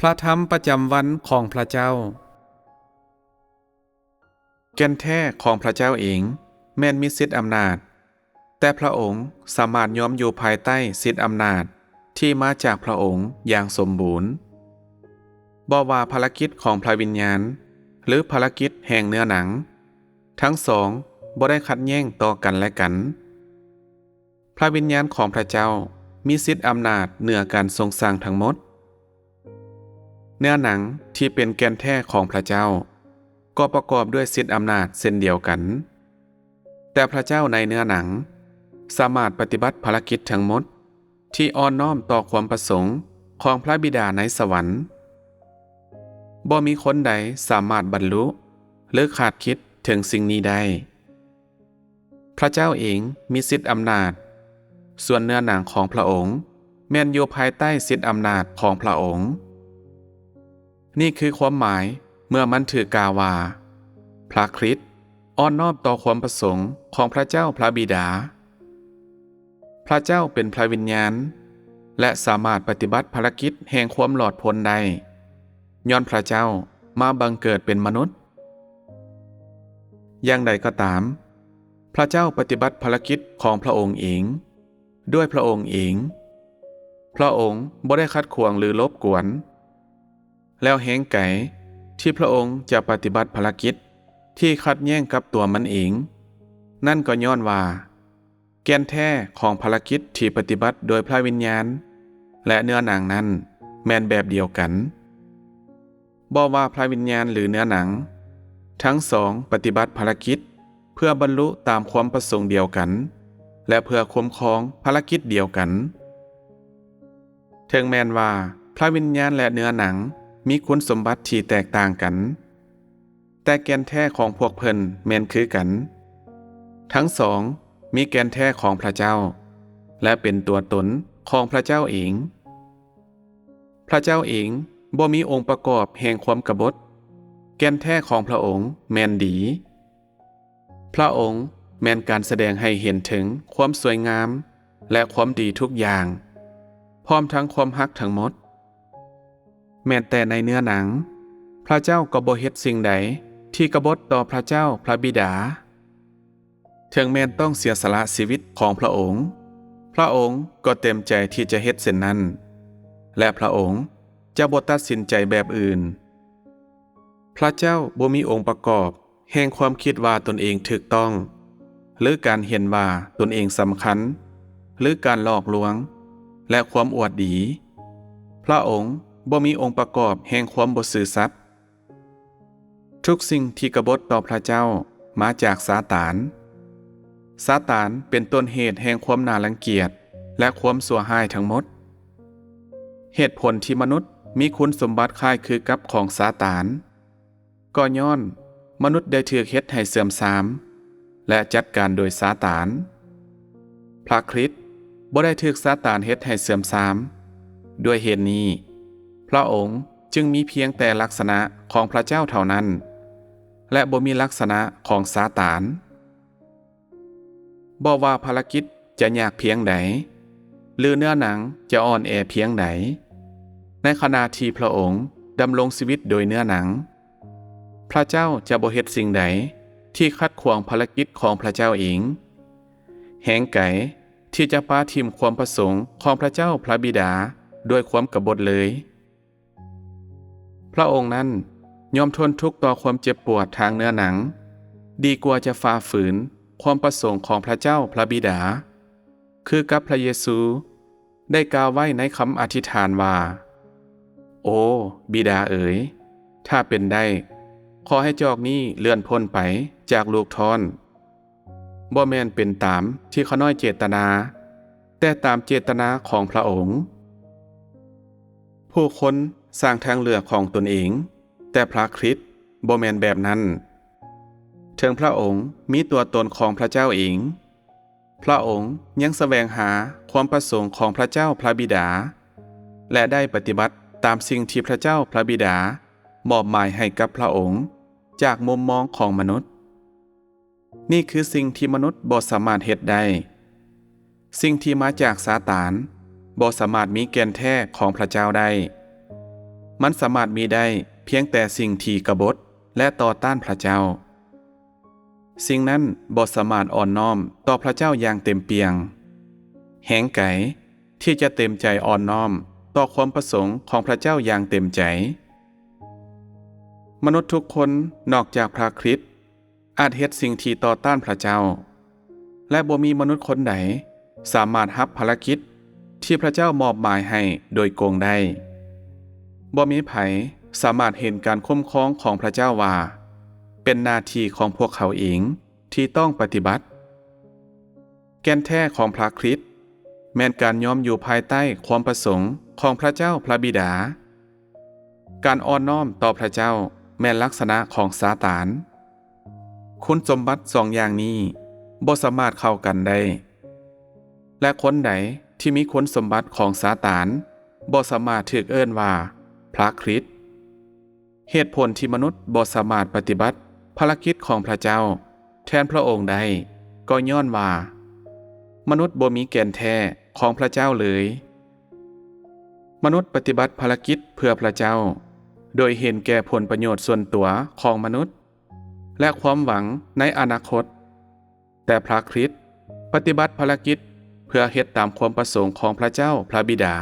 ພະທຳປະຈຳວັນຂອງພະເຈົ້າ. ແກ່ນແທ້ຂອງພະເຈົ້າເອງແມ່ນມີສິດອຳນາດ, ແຕ່ພະອົງສາມາດຍອມຢູ່ພາຍໃຕ້ສິດອຳນາດທີ່ມາຈາກພະອົງຢ່າງສົມບູນ. ບໍ່ວ່າພາລະກິດຂອງພະວິນຍານ ຫຼື ພາລະກິດແຫ່ງເນື້ອໜັງ, ທັງສອງບໍ່ໄດ້ຂັດແຍ້ງຕໍ່ກັນແລະກັນ. ພະວິນຍານຂອງພະເຈົ້າມີສິດອຳນາດເໜືອການຊົງສ້າງທັງໝົດ. ເນື້ອໜັງທີ່ເປັນແກ່ນແທ້ຂອງພະເຈົ້າກໍປະກອບດ້ວຍສິດອຳນາດເຊັ່ນດຽວກັນ, ແຕ່ພະເຈົ້າໃນເນື້ອໜັງສາມາດປະຕິບັດພາລະກິດທັງໝົດທີ່ອ່ອນນ້ອມຕໍ່ຄວາມປະສົງຂອງພະບິດາໃນສະຫວັນ. ບໍ່ມີຄົນໃດສາມາດບັນລຸ ຫຼື ຄາດຄິດເຖິງສິ່ງນີ້ໄດ້. ພະເຈົ້າເອງມີສິດອຳນາດ, ສ່ວນເນື້ອໜັງຂອງພະອົງແມ່ນຢູ່ພາຍໃຕ້ສິດອຳນາດຂອງພະອົງ. ນີ້ຄືຄວາມໝາຍເມື່ອມັນຖືກກ່າວວ່າ ພະຄຣິດອ່ອນນ້ອມຕໍ່ຄວາມປະສົງຂອງພະເຈົ້າພະບິດາ. ພະເຈົ້າເປັນພະວິນຍານ ແລະ ສາມາດປະຕິບັດພາລະກິດແຫ່ງຄວາມຫຼອດພົ້ນໄດ້, ຍ້ອນພະເຈົ້າມາບັງເກີດເປັນມະນຸດ. ຢ່າງໃດກໍຕາມ, ພະເຈົ້າປະຕິບັດພາລະກິດຂອງພະອົງເອງ, ດ້ວຍພະອົງເອງ. ພະອົງບໍ່ໄດ້ຂັດຂວາງ ຫຼື ລົບກວນ, ແລ້ວແຮງໄກທີ່ພະອົງຈະປະຕິບັດພາລະກິດທີ່ຂັດແຍ້ງກັບຕົວມັນເອງ, ນັ້ນກໍຍ້ອນວ່າ ແກ່ນແທ້ຂອງພາລະກິດທີ່ປະຕິບັດໂດຍພະວິນຍານ ແລະ ເນື້ອໜັງນັ້ນແມ່ນແບບດຽວກັນ. ບໍ່ວ່າພະວິນຍານ ຫຼື ເນື້ອໜັງ, ທັງສອງປະຕິບັດພາລະກິດເພື່ອບັນລຸຕາມຄວາມປະສົງດຽວກັນ ແລະ ເພື່ອຄຸ້ມຄອງພາລະກິດດຽວກັນ. ເຖິງແມ່ນວ່າພະວິນຍານ ແລະ ເນື້ອໜັງມີຄຸນສົມບັດທີ່ແຕກຕ່າງກັນ, ແຕ່ແກ່ນແທ້ຂອງພວກເພິ່ນແມ່ນຄືກັນ. ທັງສອງມີແກ່ນແທ້ຂອງພະເຈົ້າ ແລະ ເປັນຕົວຕົນຂອງພະເຈົ້າເອງ. ພະເຈົ້າເອງບໍ່ມີອົງປະກອບແຫ່ງຄວາມກະບົດ. ແກ່ນແທ້ຂອງພະອົງແມ່ນດີ. ພະອົງແມ່ນການສະແດງໃຫ້ເຫັນເຖິງຄວາມສວຍງາມ ແລະ ຄວາມດີທຸກຢ່າງ, ພ້ອມທັງຄວາມຮັກທັງໝົດ. ແມ່ນແຕ່ໃນເນື້ອໜັງ, ພະເຈົ້າກໍບໍ່ເຮັດສິ່ງໃດທີ່ກະບົດຕໍ່ພະເຈົ້າພະບິດາ. ເຖິງແມ່ນຕ້ອງເສຍສະຫຼະຊີວິດຂອງພະອົງ, ພະອົງກໍເຕັມໃຈທີ່ຈະເຮັດເຊັ່ນນັ້ນ, ແລະ ພະອົງຈະບໍ່ຕັດສິນໃຈແບບອື່ນ. ພະເຈົ້າບໍ່ມີອົງປະກອບແຫ່ງຄວາມຄິດວ່າຕົນເອງຖືກຕ້ອງ, ຫຼື ການເຫັນວ່າຕົນເອງສຳຄັນ, ຫຼື ການຫຼອກລວງ ແລະ ຄວາມອວດດີ. ພະອົງບໍ່ມີອົງປະກອບແຫ່ງຄວາມບໍ່ຊື່ສັດ. ທຸກສິ່ງທີ່ກະບົດຕໍ່ພະເຈົ້າມາຈາກຊາຕານ. ຊາຕານເປັນຕົ້ນເຫດແຫ່ງຄວາມໜ້າລັງກຽດ ແລະ ຄວາມຊົ່ວຮ້າຍທັງໝົດ. ເຫດຜົນທີ່ມະນຸດມີຄຸນສົມບັດຄ້າຍຄືກັບຂອງຊາຕານ, ກໍຍ້ອນມະນຸດໄດ້ຖືກເຮັດໃຫ້ເສື່ອມຊາມ ແລະ ຈັດການໂດຍຊາຕານ. ພະຄຣິດບໍ່ໄດ້ຖືກຊາຕານເຮັດໃຫ້ເສື່ອມຊາມ. ດ້ວຍເຫດນີ້, ພະອົງຈຶ່ງມີພຽງແຕ່ລັກສະນະຂອງພະເຈົ້າເທົ່ານັ້ນ ແລະ ບໍ່ມີລັກສະນະຂອງຊາຕານ. ບໍ່ວ່າພາລະກິດຈະຍາກພຽງໃດ ຫຼື ເນື້ອໜັງຈະອ່ອນແອພຽງໃດ, ໃນຂະນະທີ່ພະອົງດຳລົງຊີວິດໂດຍເນື້ອໜັງ, ພະເຈົ້າຈະບໍ່ເຮັດສິ່ງໃດທີ່ຂັດຂວາງພາລະກິດຂອງພະເຈົ້າເອງ, ແຮງໄກທີ່ຈະປະຖິ້ມຄວາມປະສົງຂອງພະເຈົ້າພະບິດາດ້ວຍຄວາມກະບົດເລີຍ. ພະອົງນັ້ນຍອມທົນທຸກຕໍ່ຄວາມເຈັບປວດທາງເນື້ອໜັງ ດີກວ່າຈະຝ່າຝືນຄວາມປະສົງຂອງພະເຈົ້າພະບິດາ, ຄືກັບພະເຢຊູໄດ້ກ່າວໄວ້ໃນຄຳອະທິຖານວ່າ, ໂອ, ບິດາເອີຍ, ຖ້າເປັນໄດ້, ຂໍໃຫ້ຈອກນີ້ເລື່ອນພົ້ນໄປຈາກລູກທ້ອນ. ບໍ່ແມ່ນເປັນຕາມທີ່ຂ້ານ້ອຍເຈດຕະນາ, ແຕ່ຕາມເຈດຕະນາຂອງພະອົງ. ຜູ້ຄົນສ້າງທາງເລືອກຂອງຕົນເອງ, ແຕ່ພະຄຣິດບໍ່ແມ່ນແບບນັ້ນ. ເຖິງພະອົງມີຕົວຕົນຂອງພະເຈົ້າເອງ, ພະອົງຍັງສະແຫວງຫາຄວາມປະສົງຂອງພະເຈົ້າພະບິດາ ແລະ ໄດ້ປະຕິບັດຕາມສິ່ງທີ່ພະເຈົ້າພະບິດາມອບໝາຍໃຫ້ກັບພະອົງຈາກມຸມມອງຂອງມະນຸດ. ນີ້ຄືສິ່ງທີ່ມະນຸດບໍ່ສາມາດເຮັດໄດ້. ສິ່ງທີ່ມາຈາກຊາຕານບໍ່ສາມາດມີແກ່ນແທ້ຂອງພະເຈົ້າໄດ້. ມັນສາມາດມີໄດ້ພຽງແຕ່ສິ່ງທີ່ກະບົດ ແລະ ຕໍ່ຕ້ານພຣະເຈົ້າ. ສິ່ງນັ້ນບໍ່ສາມາດອ່ອນນ້ອມຕໍ່ພຣະເຈົ້າຢ່າງເຕັມປ່ຽງ. ແຮງໄກທີ່ຈະເຕັມໃຈອ່ອນນ້ອມຕໍ່ຄວາມປະສົງຂອງພຣະເຈົ້າຢ່າງເຕັມໃຈ. ມະນຸດທຸກຄົນນອກຈາກພຣະຄຣິດ ອາດເຮັດສິ່ງທີ່ຕໍ່ຕ້ານພຣະເຈົ້າ ແລະ ບໍ່ມີມະນຸດຄົນໃດສາມາດຮັບພາລະກິດທີ່ພຣະເຈົ້າມອບໝາຍໃຫ້ໂດຍກົງໄດ້. ບໍ່ມີໃຜສາມາດເຫັນການຄຸ້ມຄອງຂອງພຣະເຈົ້າວ່າ ເປັນໜ້າທີ່ຂອງພວກເຂົາເອງທີ່ຕ້ອງປະຕິບັດ. ແກ່ນແທ້ຂອງພຣະຄຣິດ ແມ່ນການຍອມຢູ່ພາຍໃຕ້ຄວາມປະສົງຂອງພຣະເຈົ້າພຣະບິດາ. ການອ່ອນນ້ອມຕໍ່ພຣະເຈົ້າແມ່ນລັກສະນະຂອງຊາຕານ. ຄຸນສົມບັດສອງຢ່າງນີ້ບໍ່ສາມາດເຂົ້າກັນໄດ້ ແລະ ຄົນໃດທີ່ມີຄຸນສົມບັດຂອງຊາຕານບໍ່ສາມາດຖືກເອີ້ນວ່າພຣະຄຣິດ. ເຫດຜົນທີ່ມະນຸດບໍ່ສາມາດປະຕິບັດພາລະກິດຂອງພຣະເຈົ້າແທນພຣະອົງໄດ້ ກໍຍ້ອນວ່າມະນຸດບໍ່ມີແກ່ນແທ້ຂອງພຣະເຈົ້າເລີຍ. ມະນຸດປະຕິບັດພາລະກິດເພື່ອພຣະເຈົ້າ ໂດຍເຫັນແກ່ຜົນປະໂຫຍດສ່ວນຕົວຂອງມະນຸດ ແລະ ຄວາມຫວັງໃນອະນາຄົດ. ແຕ່ພຣະຄຣິດປະຕິບັດພາລະກິດເພື່ອເຮັດຕາມຄວາມປະສົງຂອງພຣະເຈົ້າພຣະບິດາ.